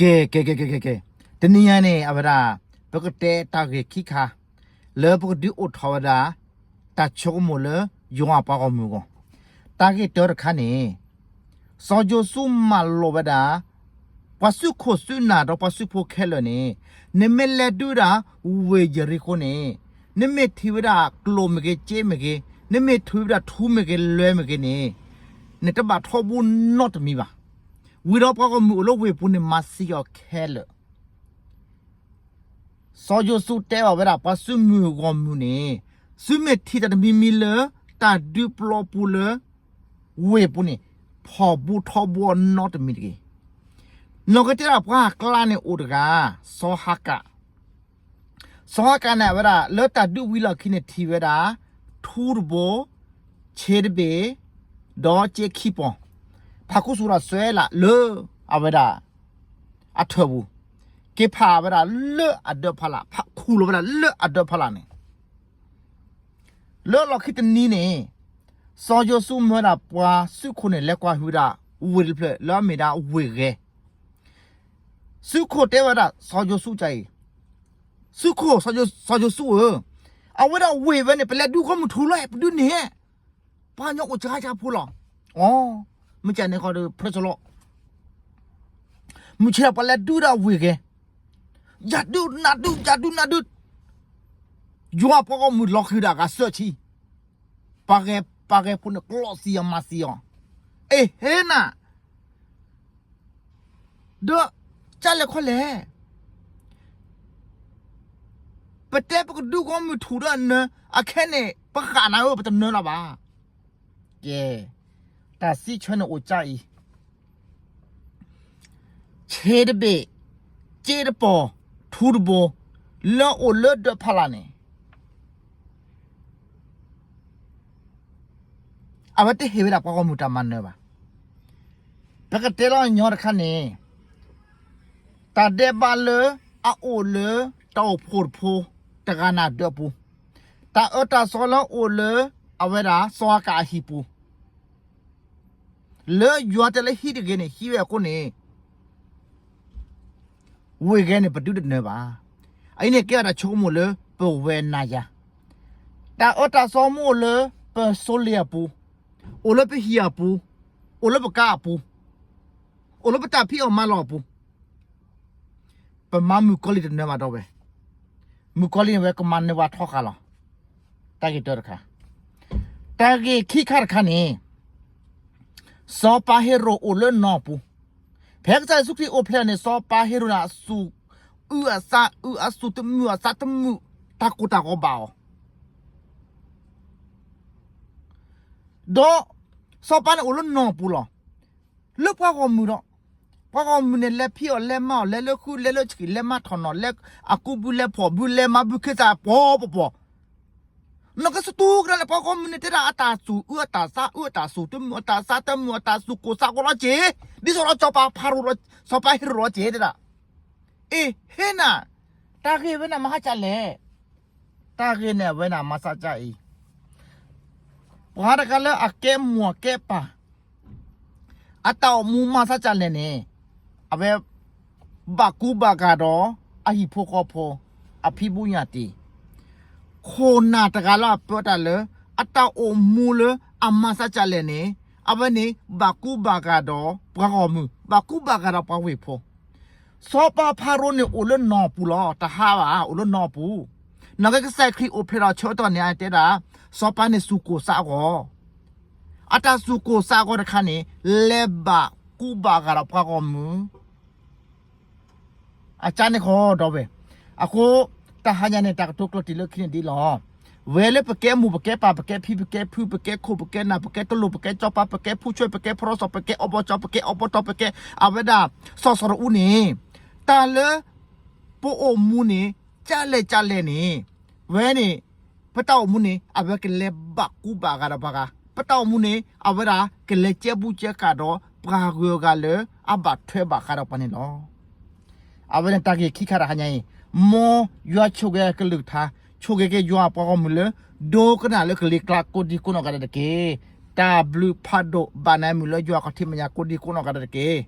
ကဲ ကဲ ကဲ ကဲ ကဲ ကဲ, တနံၤညါန့ၣ် အဝဲဒၣ် ပကတဲတၢ်ဂ့ၢ်ခံခါ လၢပကဒုးအိၣ်ထီၣ်ဝဲဒၣ် တၢ်ဆိကမိၣ်လၢ ယွၤအပှၤဂီၢ်မုၢ်အဂီၢ်, တၢ်ဂ့ၢ်တၢတခါန့ၣ် စီၤယိၤၡူမၢလီၤဝဲဒၣ် ပှၤစုခိၣ်စုနၢ်ဒီးပှၤစုဖိခဲလၢာ်န့ၣ်, နမ့ၢ်လဲၤဒုးဒၣ် ဝ့ၢ်ယရံၣ်ဃိၣ်န့ၣ်, နမ့ၢ်ထံၣ်ဝဲဒၣ်ကျိၣ်မ့ၢ်ဂ့ၤ, စ့မ့ၢ်ဂ့ၤ, နမ့ၢ်ထံၣ်ဝဲဒၣ်ထူမ့ၢ်ဂ့ၤ, လွဲမ့ၢ်ဂ့ၤန့ၣ်, နတဘၣ်ထီဘိနီတမံၤဘၣ်. ဝံၤဒီးပှၤဂီၢ်မုၢ်အိၣ်လၢဝ့ၢ်ပူၤန့ၣ် မၤစံၣ်အီၤခဲလၢာ်. စီၤယိၤၡူတဲဘၣ်ဝဲဒၣ် ပှၤစုမုၢ်ဂီၢ်မုၢ်န့ၣ်, သုမ့ၢ်ထံၣ်တၢ်တမံၤမံၤလၢ တၢ်ဒုးပျီပူၤလၢ ဝ့ၢ်ပူၤန့ၣ်, ဖီၣ်ဘိထီဘိအီၤနီတမံၤတဂ့ၤ. နီၢ်ကတဲဒၣ်ပှၤအကျါန့ၣ်အိၣ်တဂၤ, စီၤဟၤကး စီၤဟၤကးန့ၣ် အဝဲဒၣ် လၢတၢ်ဒုးဝံၤလီၢ်ခံန့ၣ် ထံၣ်ဝဲဒၣ် ထူတဘိ, ဆ့တဘ့ၣ်, ဒီးစ့ခံပီၤ, ဖးခူသူၣ်ဒီးစွဲလးလၢ အဝဲဒၣ် အထၢၣ်ပူၤ, က့ၤဖးဝဲဒၣ်လၢအဒၢးဖီလာ်, ဖးခူလီၤဝဲဒၣ်လၢအဒၢးဖီလာ်န့ၣ် လၢလီၢ်ခံတနံၤန့ၣ်, စီၤယိၤၡူမၢဝဲဒၣ်ပှၤစုခိၣ်န့ၣ် လဲၤကွၢ်ဟုၣ်ဝဲဒၣ် ဝ့ၢ်တဖျၢၣ်လၢအမ့ၢ်ဒၣ်ဝ့ၢ်ဂဲၤ, စုခိၣ်တဲဝဲဒၣ်စီၤယိၤၡူကအံၤ, စုခိၣ်, စီၤယိၤၡူဧၢ, အဝဲဒၣ်ဝ့ၢ်ဝဲန့ၣ် ပလဲၤဒုးဂီၢ်မုၢ်ထူၣ်လီၤ, ပဒုးန့ၢ်, ပှၤကညီအိၣ်စှၤစှၤဖိလီၤ. အီ, မ့ၢ်ကန့ၣ်ဃီဒီး praise the Lord, မုၢ်ဆ့ၣ်ဒီးပှၤလဲၤဒုးဒၣ်ဝ့ၢ်ဂဲၤ, ယၤဒုးနၤဒုး, ယၤဒုးနၤဒုး, ယွၤပှၤဂီၢ်မုၢ်လီၤဃံၤဒၣ်ဂၤစၢဆံ, ပှၤဂဲၤ, ပှၤဂဲၤဖိန့ၣ်ကျီစံၣ်အီၤမၤစံၣ်အီၤ, အ့ဟ့နၤ ဒီး ကၢ်လဲၣ်ခီလဲၣ်, ပတဲပကဒုးဂီၢ်မုၢ်ထူၣ်ဒီးနၢ, အခဲန့ၣ် ပဃၣ်နၤဧၢ ပတနၢလၢၤဘၣ်. ကဲ, တၢ်စံးဆၢန့ၣ်အိၣ်ကၢ်အံၤ, ဆ့တဘ့ၣ်, စ့တပီၤ, ထူတဘိ, လၢအိၣ်လၢဒၢးဖီလာ်န့ၣ် အဝဲတဟ့ၣ်ဝဲဒၣ်ပှၤဂီၢ်မုၢ်တၢ်မၤနၢၤဘၣ်. ပကတဲလီၤညီတခါန့ၣ်, တၢ်ဒဲးဘးလၢအအိၣ်လၢ တၢ်အိၣ်ဖှိၣ်တဖိ တဂၤန့ၣ်ဒၢးပူၤ, တၢ်အၢတၢ်သီလၢအိၣ်လၢ အဝဲဒၣ်စီၤဟၤကၣ်အဟံၣ်ပူၤ လၢယွၤတဲလၢဟံးတဂ့ၤန့ၣ် ဟံးဝဲအဃိန့ၣ် ဝ့ၢ်ဂဲၤန့ၣ် ပဒုးတနၢၤဘၣ်. အအံၤန့ၣ်ကဲအတၢ်ဆိကမိၣ်လၢပဝဲနၤယၤ, တၢ်အၢတၢ်သီမ့ၢ်အိၣ်လၢပစိလ့ၣ်အပူၤ, အိၣ်လၢပဟံၣ်အပူၤ, အိၣ်လၢပကါအပူၤ, အိၣ်လၢပတၢ်ဖံးအီၣ်မၤလီၢ်အပူၤ, ပမၤမုၣ်ကီၤလံၢ်တနၢၤဘၣ်ဒီးဝဲ, မုၣ်ကီၤလံၢ်န့ၣ်ဝဲကမၤနၢၤဝဲထီဃာ်လီၤ. တၢ်ဂ့ၢ်တၢတခါ, တၢ်ဂ့ၢ်ခံခါတခါန့ၣ်, စီၤပၤဟ့ရိာ်အိၣ်လၢနီၢ်အပူၤ, ဖဲကစၢ်ယ့ၣ်ၡူးခရံာ်အိၣ်ဖျဲၣ်န့ၣ် စီၤပၤဟ့ရိာ်န့ၣ် အသူၣ်အုးအသးအုး အသူၣ်တမုာ်အသးတမုာ် တၢ်ကိၢ်တၢ်ဂီၤဘၣ်အီၤ ဒီး စီၤပၤန့ၣ်အိၣ်လၢနီၢ်အပူၤလီၤ. လၢပှၤဂီၢ်မုၢ်ဒီး, ပှၤဂီၢ်မုၢ်န့ၣ် လဲၤဖံးအီၣ်လဲၤမၤအီၣ် လဲၤလၢဃုလဲၤလၢဆံး လဲၤမၤထီၣ်နီၣ် လဲၤအကူဘုလဲၤဖီၣ်ဘု လဲၤမၤဘုခ့သၣ်ပီၤပီၤပီၤ, နီၢ်ကစၢ်တူၢ်ကဒါန့ၣ် ပှၤဂီၢ်မုၢ်န့ၣ်တဲဒၣ် အတၢ်သူၣ်အုးအတၢ်သးအုး အတၢ်သူၣ်တမုာ် အတၢ်သးတမုာ် အတၢ်သူၣ်ကိၢ်သးဂီၤလီၤက့ၤ, ဒ်သိးဒီးစီၤပၤဖၤရိၤ, စီၤပၤဟ့ရိာ်လီၤက့ၤတဲဒၣ် အ့ၣ် ဟ့ၣ်နၤ, တၢ်ဂ့ၢ်ဝဲန့ၣ်မၤဟါကၢ်လဲၣ်. တၢ်ဂ့ၢ်န့ၣ်အဝဲန့ၣ်မၤစၢ်ကၢ်အံၤ, ပှၤတဂၤလၢအကဲမိၢ်အကဲပၢ် အတၢ်အိၣ်မူမၤစၢ်ကၢ်လဲၣ်န့ၣ်, အဝဲ ဘၣ်ကူဘၣ်ဂာ်ဒီး အဟံၣ်ဖိဃီဖိ, အဖံဘိညၣ်တံၢ်, ခိၣ်နၢ်တဂၤလၢအပၢတၢ်လၢ အတၢ်အိၣ်မူလၢအမၤစၢ်ကၢ်လဲၣ်န့ၣ်, အဝဲန့ၣ် ဘၣ်ကူဘၣ်ဂာ်ဒီးပှၤဂီၢ်မုၢ်, ဘၣ်ကူဘၣ်ဂာ်ဒီးပှၤဝ့ၢ်ဖိ စီၤပၤဖၤရိၤန့ၣ်အိၣ်လၢနီၢ်ပူၤလီၤ, တဟါဘၣ် အိၣ်လၢနီၢ်ပူၤ, နာ်က့ကစၢ်ခရံာ်အိၣ်ဖျဲၣ်ဒီးဆၢကတီၢ်န့ၣ် အတဲဒၣ်, စီၤပၤန့ၣ်သူၣ်ကိၢ်သးဂီၤ, အတၢ်သူၣ်ကိၢ်သးဂီၤတခါန့ၣ် လဲၤဘၣ်ကူဘၣ်ဂာ်ဒီးပှၤဂီၢ်မုၢ် အကၢ်န့ၣ်ဃီဒီးဝဲ, အဃိ တၢ်ဟါညါန့ၣ် တၢ်ကတိၤကျၢၢ်တံၢ်လၢခံန့ၣ်ဒ်လီၤ. ဝဲလၢပကဲမိၢ်ပကဲပၢ် ပကဲဖံပကဲဖု ပကဲခိၣ်ပကဲနၢ် ပကဲတလိၣ် ပကဲစီၤပၤ ပကဲဖိဆွဲ ပကဲဖရီစီ ပကဲအီဘီကၠီ ပကဲအီဘီတီ ပကဲအဝဲဒၣ် စီၤစီၤတအူန့ၣ်, တၢ်လၢ ပအိၣ်မူန့ၣ် ကၢ်လဲၣ်ကၢ်လဲၣ်န့ၣ်, ဝဲန့ၣ် ပတၢ်အိၣ်မူန့ၣ် အဝဲကလဲၤဘၣ်ကူဘၣ်ဂာ်ဒီးပှၤဂၤ, ပတၢ်အိၣ်မူန့ၣ် အဝဲဒၣ်ကလဲၤကဲဘူးကဲဃာ်ဒီးပှၤဂုၤအဂၤလၢအဘၣ်ထွဲဘၣ်ဃးဒီးပှၤန့ၣ်လီၤ. အဝဲန့ၣ်တၢ်ဂ့ၢ်ခံခါတဟါညါအံၤ, မ်ယွၤဆိၣ်ဂ့ၤကလုၢ်ကထါ, ဆိၣ်ဂ့ၤက့ၤယွၤအပှၤဂီၢ်မုၢ်လၢ ဒိကနၣ်လၢကလံၤကျါကိးဒံကိးနီၢ်ဂၤဒဲးတက့ၢ်. တၢ်ဘျုးဖးဒိၣ်ဘၣ်နၤမုၢ်လၢယွၤခီၣ်ထံးမဲာ်ညါကိးဒံကိးနီၢ်ဂၤဒဲးတက့ၢ်.